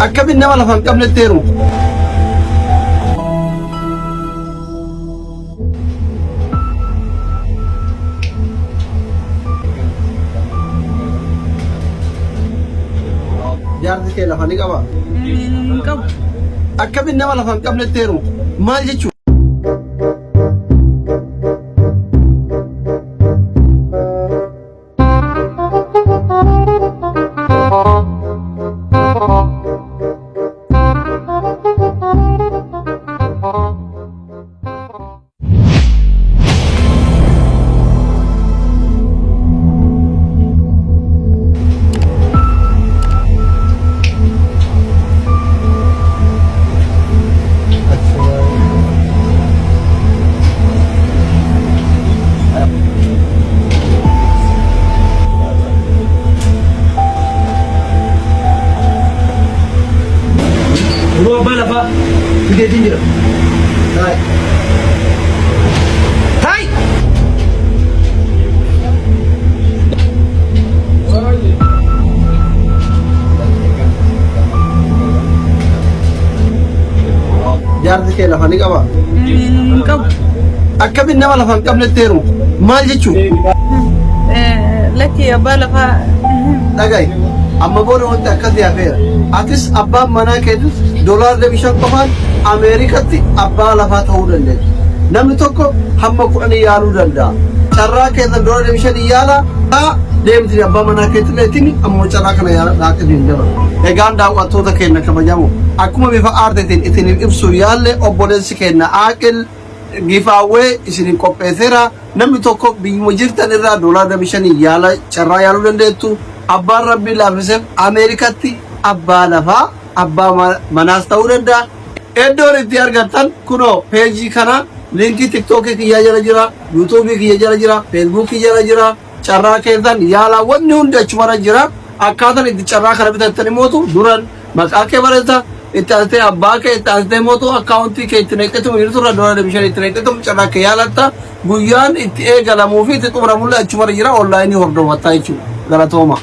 Akkamiin nama lafa hin qabnetti heerumta? Jaarsi kee lafa ni qabaa? Hin qabu. Akkamiin nama lafa hin qabnetti heerumta? Maal jechuudha? Kunoo abbaa lafaa fideetiin jira. Taa'e. Taa'i! Jaarsi kee lafa ni qabaa? Hin qabu. Akkamiin nama lafa hin qabnetti heerumta? Maal jechuudha? Lakki abbaa lafaa. Dhaga'i. Amma booda wanti akkasii hafeera. Atis abbaan manaa keetis doolaarri 5 qofaan Ameerikatti abbaa lafaa ta'uu dandeessu. Namni tokko hamma 10 yaaluu danda'a. Carraa keessan doolaarri 5 yaalaa deemtini abbaa manaa keetillee ittiin ammoo carraa kana yaaladhaa akka hin dabalu. Egaan daawwattoota keenya kabajamoo akkuma bifa aarteetiin isiniif ibsuu yaalle obboleessi keenya Aaqil giveaway isiniif qopheesseera. Namni tokko biyyuma jirtan irraa doolaara 5 yaala carraa yaaluu dandeettu. Abbaan rabbii laaffiseef Ameerikatti abbaa lafaa abbaa manaas ta'uu danda'a. Iddoon itti argattan kunoo peejii kana liinkii tiktookii kiyyaa jala jira, yuutuubii kiyya jala jira, feesbuukii jala jira. Carraa keessan yaalaa wanni hundi achumarra jira. Akkaataan itti carraa kana bitattan immootu duran maqaa kee barreessa itti aansitee abbaa kee itti aansitee mootu akkaawuntii kee itti naqxetu jirtu irra doolaara 5 itti naqxetu carraa kee yaalatta guyyaan itti eegalamuu fi itti xumuramullee achumarra jira onlaayinii hordofatta jechuudha. Galatooma.